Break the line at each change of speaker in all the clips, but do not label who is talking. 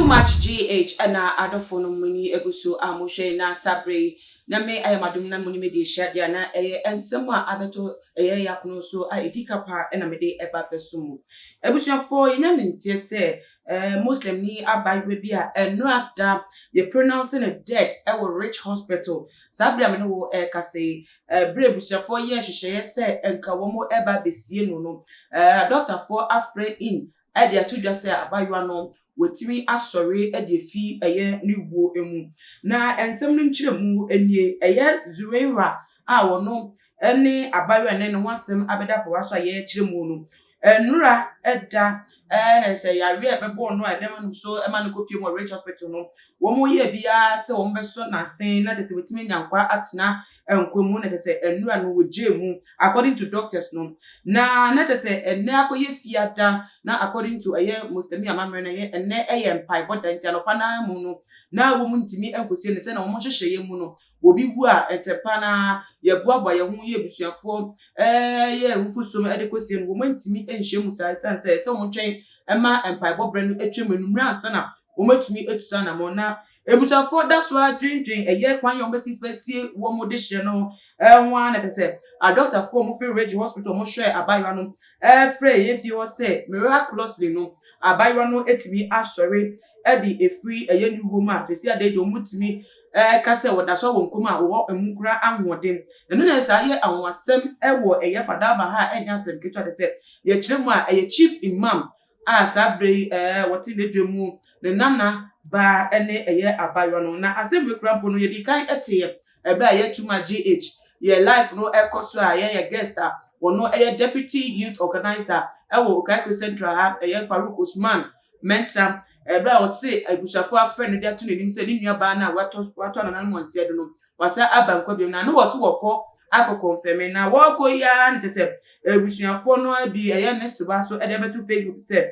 Too Much GH ɛna adɔfo no mu ni egu so a mohwɛ na sabre yi na me ayɛ madom na mo ne me de ahyia deɛ na ɛyɛ nsɛm a abɛto ɛyɛ yapono so a ɛdi ka paa ɛna mede ɛba bɛso mu. Abusuafoɔ, yɛnya ne nteɛ sɛ Muslim ni abaayewa bi a ɛnora da yɛ pronounce no dead ɛwɔ Ridge Hospital. Saa bere a me ne wo ɛrekasa yi, bere abusuafoɔ yɛ nhyehyɛeɛ sɛ nka wɔn ɛba abɛsie no, dɔktafoɔ afrɛ in ɛde ato dwa sɛ abaayewa no wɔtumi asɔre de afi ɛyɛ ne wuo mu. Na nsɛm no nkyerɛmu nie: ɛyɛ Zuweira a wɔno ne abaayewa ne ne ho asɛm abɛda pɔwa so a yɛrekyerɛ mu no, nnura ɛda ɛna sɛ yareɛ a ɛbɛbɔ no a ɛdɛm no so ɛma no kɔpie mu wɔ Ridge Hospital no, wɔn yɛ biara sɛ wɔn bɛsɔ n'asen na tete wɔtumi anya nkwa atena nkwa mu, na tete nnura no wɔgye mu according to doctors no. Na tete ɛnɛ akɔyɛ fiada na according to ɛyɛ Muslimi amammerɛ no, ɛyɛ ɛnɛ ɛyɛ mpaebɔ da, nti anɔpa naa mu no na wɔn ntumi nkosie no sɛ na wɔn hyehyɛ yɛ mu no, obi wu a ntɛpa na yɛboaboa yɛn ho yɛ abusuafoɔ yɛ awufo som de kɔsie no, wɔn ntumi nhyia mu saa ɛsiane sɛ wɔn twɛn ɛma mpaebɔ berɛ no atwam enumere ansa na wɔn atumi atu saa anamɔ. Na ebusuafoɔ da so adwendwen ɛyɛ kwan yɛ wɔn bɛsi fa sie wɔn de hyɛ no ɛho ara, na kyerɛ sɛ adɔktafoɔ a wɔfiri Ridge Hospital, wɔn hwɛ abaayewa no, ɛfrɛ ɛyɛ fie hɔ sɛ miraculously no abaayewa no atumi asɔre ɛde efiri ɛyɛ ne wuo mu a sisi ade de wɔn tumi ɛɛka sɛ wɔda so wɔ nkom a wɔwɔ emu kura ahoɔden. Ɛno na saa yɛ anwasɛm ɛwɔ ɛyɛ Fadama ha a ɛnyɛ asɛm ketewa te sɛ yɛkyerɛ mu a ɛyɛ Chief Imam a saa bere yi wɔte n'adwa mu, ne nana baa ɛne ɛyɛ abaayewa no. Na asɛm wei kura mpo no, yɛdi kan ɛte ɛbɛ a yɛtum a GH yɛ live no ɛkɔ so a yɛyɛ guest a wɔno ɛyɛ deputy youth organizer ɛwɔ Okaikwe Central ha, ɛyɛ Farouk Osman Mensa, ɛberɛ a ɔte abusuafoɔ afrɛ no de ato n'anim sɛ ne nua baa no a watɔ nananom wɔn nsia do no wasa aba nkwa biom, na ne wɔ so wɔkɔ akɔ confirm. Na wɔkɔ yi ara no, kyerɛ sɛ abusuafoɔ no bi ɛyɛ ne seba so ɛde abɛto Facebook sɛ,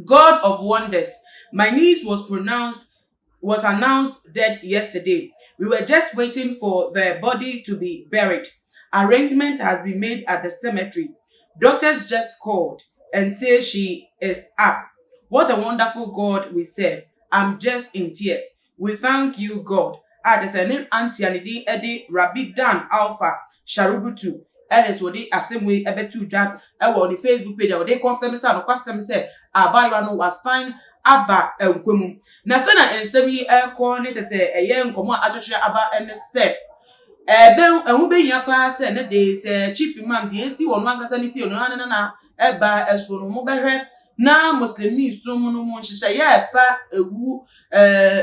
"God of wonders, my niece was announced dead yesterday. We were just waiting for the body to be buried. Arrangement has been made at the cemetery. Doctors just called and say she is up. What a wonderful God we serve. I'm just in tears. We thank you, God." A kyerɛ sɛ ne auntie a ne din de Rabi Dan Alpha Sharubutu ɛne nso wɔde asɛm wei ɛbɛto dwa ɛwɔ ne Facebook page a wɔde confirm sɛ anokwasɛm sɛ abaayewa no wasan aba nkwa mu. Na sɛna nsɛm yi ɛrekɔ ne kyerɛ sɛ ɛyɛ nkɔmɔ a atwetwe aba ɛne sɛ ɛbɛn ɛho bɛhia paa sɛ ne de sɛ Chief Imam deɛ esi wɔn ankasa ne fie no na nana ɛba ɛso no, mo bɛhwɛ na Muslimi som no mu nhyehyɛeɛ a ɛfa ewu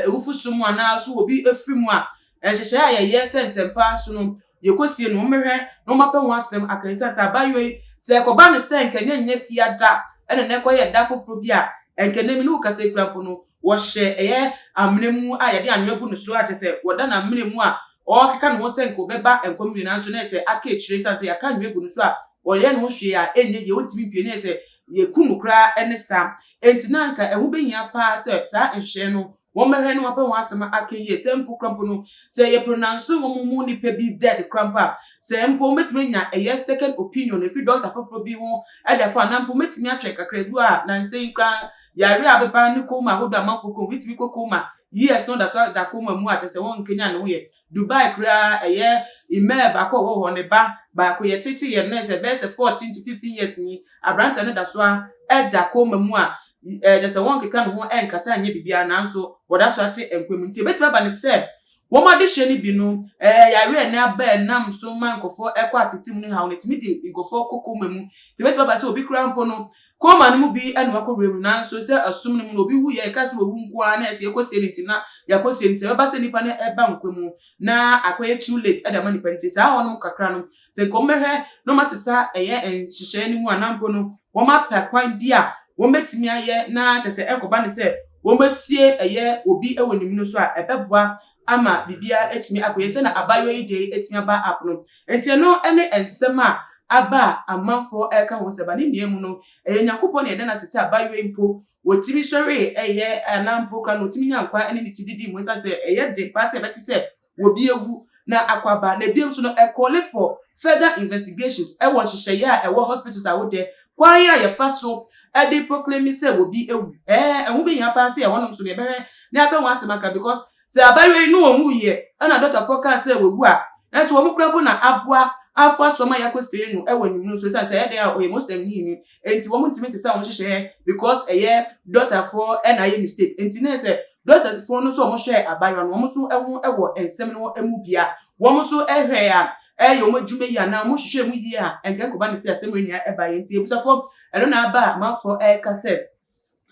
ewufo som anaa so obi efiri mu a, nhyehyɛeɛ a yɛyɛ sɛ ntɛmpa so no yɛkɔsie no, wɔmmɛhwɛ na wɔapɛ ho asɛm aka. Nsa sɛ abaayewa yi sɛ ɛkɔba no sɛ nkɛnyɛ nyɛ fiada ɛna na ɛkɔyɛ da foforɔ bi a nkɛnɛ mi ne wo kasa ekura mpo no, wɔhyɛ ɛyɛ amena mu a yɛde anwea gu no so a kyerɛ sɛ wɔda n'amena mu a ɔrekeka ne ho sɛ nka ɔbɛba nkɔm nyinaa nso na sɛ aka akyire san sɛ yɛaka anwea gu no so a ɔyɛ ne ho hwee a ɛnyɛ yie, ɔntumi mpie ne sɛ yɛku no koraa. Ɛne saa enti na nka ɛho bɛhia paa sɛ saa nhyehyɛe no wɔn mɛhwɛ no wɔpɛ wɔn asɛm aka yie, sɛ mpo kora mpo no sɛ yɛ pronounce wɔn mu nipa bi dead kora mpo a, sɛ mpo wɔbɛtumi anya ɛyɛ second opinion efi doctor foforɔ bi ho ɛda fo anaa mpo wɔbɛtumi atwɛn kakra edu a nansa koraa yare a abeba ne coma ahodoɔ amanfo kɔn witumi kɔ coma years no da so da coma mu a kyerɛ sɛ wɔn nkenya ne ho yɛ. Dubai koraa, ɛyɛ mmaa baako a ɔwɔ hɔ, ne ba baako yɛ tete yɛ no sɛ bɛyɛ sɛ 14 to 15 years ni, aberanteɛ no da so a ɛda coma mu a kyerɛ sɛ wɔn keka ne ho ɛnkasa nyɛ biribiara, nanso wɔda so ate nkwa mu. Nti ebɛtumi aba ne sɛ wɔn adehyɛ no bi no yare ɛnɛ aba ɛnam so ma nkɔfoɔ ɛkɔ atete mu no haw no etumi de nkɔfoɔ kɔ coma mu. Nti ebɛtumi aba sɛ obi koraa mpo no coma no mu bi ɛna wakɔ wura mu, nanso sɛ ɛsom no mu no obi wu yɛ ɛka sɛ owu nko ara na ɛsɛ yɛkɔsie ne ti na yɛakɔsie ne ti, ɛbɛba sɛ nipa no ɛba nkwa mu na akɔyɛ too late ɛde ama nipa. Nti saa hɔnom kakra no sɛ nkɔm bɛhwɛ na wɔn asesa ɛyɛ nhyehyɛe no mu anaa mpo no wɔn apɛ kwan bi a wɔn bɛtumi ayɛ na kyerɛ sɛ ɛnkɔba ne sɛ wɔn asie ɛyɛ obi ɛwɔ ne mu no so a ɛbɛboa ama biribiara atumi akɔyɛ sɛ na abaayewa yi de atumi aba app no. Nti ɛno ɛne nsɛm a aba a amanfoɔ ɛreka ho sɛ ba ne nua mu no, ɛyɛ Nyankopɔn na yɛda no ase sɛ abaayewa yi mpo wɔtumi sɔre ɛyɛ anaa mpo kora no wɔtumi nya nkwa ɛne ne ti didi mu, ɛsiane sɛ ɛyɛ den paa sɛ ɛbɛte sɛ wɔbi ewu na akɔ aba. Na ebien nso no ɛ call for further investigations ɛwɔ nhyehyɛeɛ a ɛwɔ hospitals a wodɛ. Kwan a yɛfa so de proclaim sɛ obi awu, ɛɛ ɛho bɛhia paa sɛ ɛhɔnom so no yɛbɛhwɛ na yɛapɛ ho asɛm aka, because sɛ abayewa yi no wɔn wuyɛ ɛna dɔktafoɔ kaa sɛ wawu a, ɛnso wɔn kura mpo na aboa afoa so ama yɛakɔ sie no ɛwɔ enyim no so, ɛsiane sɛ ɛyɛ dɛn a ɔyɛ Muslim ni, nti wɔn ntumi sesa wɔn hyehyɛ because ɛyɛ dɔktafoɔ ɛna ayɛ mistake. Nti ne sɛ dɔktafoɔ no nso a wɔhwɛ abayewa no, wɔn nso ɛho ɛwɔ nsɛm no mu bia wɔn nso ɛhwɛ a ɛyɛ wɔn adwuma yi anaa wɔn hyehyɛ mu yie a nkɛ nkɔba ne sɛ asɛm wei nua ɛba yɛ. Nti ebusafoɔ, ɛno na aba a amanfoɔ ɛreka sɛ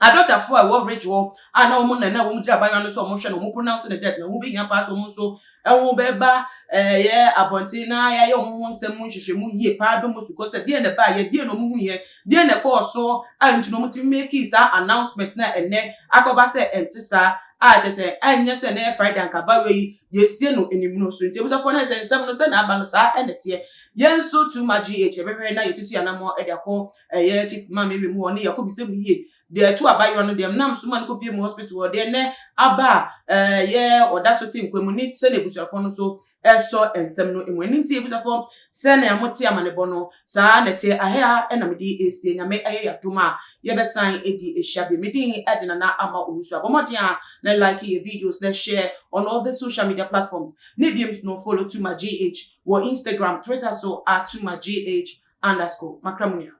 adɔtafoɔ a ɛwɔ Ridge hɔ a na wɔn na wɔn gyina abayewa no so a wɔhwɛ no, wɔn pronounce ne death na wɔn bɛhia paa sɛ wɔn nso ɛho bɛba ɛyɛ abɔnten na yɛayɛ wɔn ho nsɛm mu nhwehwɛmu yie paa dɔm so kɔ sɛ deɛ na ɛbaa yɛ, deɛ na wɔn hu yɛ, deɛ na ɛkɔɔ so a nti na wɔn ti make saa announcement na ɛnɛ akɔba sɛ ɛnte saa a kyerɛ sɛ ɛnyɛ sɛ ɛnɛ yɛ Friday anka abayewa yi yɛsie no anim no so. Nti ebusafoɔ no sɛ nsɛm no sɛ na aba no saa ɛna teɛ. Yɛn nso Too Much GH yɛbɛhwɛ na yɛtutu yɛn anammɔ ɛde akɔ ɛyɛ Chief Imam area mu hɔ ne yɛkɔ bisa mu yie deɛ ɛto abayewa no, deɛ nam so ma no kɔpie mu hospital hɔ, deɛ nɛ aba a ɛyɛ ɔda so te nkwa mu ne sɛnea abusuafoɔ no so ɛsɔ nsɛm no mu. Ɛno nti abusuafoɔ, sɛnea mote amanebɔ no saa na ɛte ahea ɛna mede esie. Nyame ɛyɛ yɛadom a yɛbɛsan edi ahyia bi. Medin ɛde Nana Ama Owusu. Abɔmmɔden a na like yɛ videos na share on all the social media platforms ne biem so no follow Tuma GH wɔ Instagram, Twitter so @TumaGH_. Makramunia.